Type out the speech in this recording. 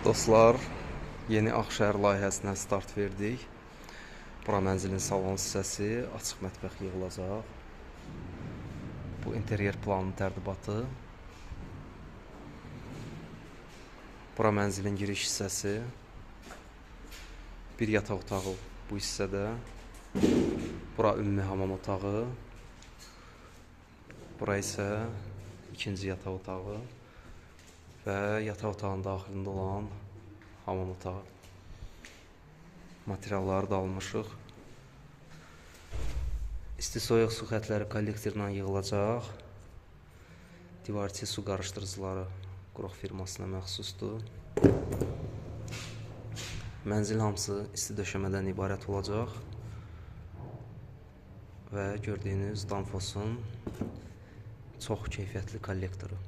Dostlar, yeni Ağşəhər layihəsinə start verdik. Bura mənzilin salon hissəsi, açıq mətbəx yığılacaq. Bu interyer planının tərtibatı. Bura mənzilin giriş hissəsi. Bir yataq otağı bu hissədə. Bura ümumi hamam otağı. Bura isə ikinci yataq otağı və yataq otağının daxilində olan hamam otağı. Materialları da almışıq. İsti soyuq su xətləri kollektorla yığılacaq. Divarçı su qarışdırıcıları Qroq firmasına məxsusdur. Mənzil hamısı isti döşəmədən ibarət olacaq. Və gördüyünüz Danfosun çox keyfiyyətli kollektoru.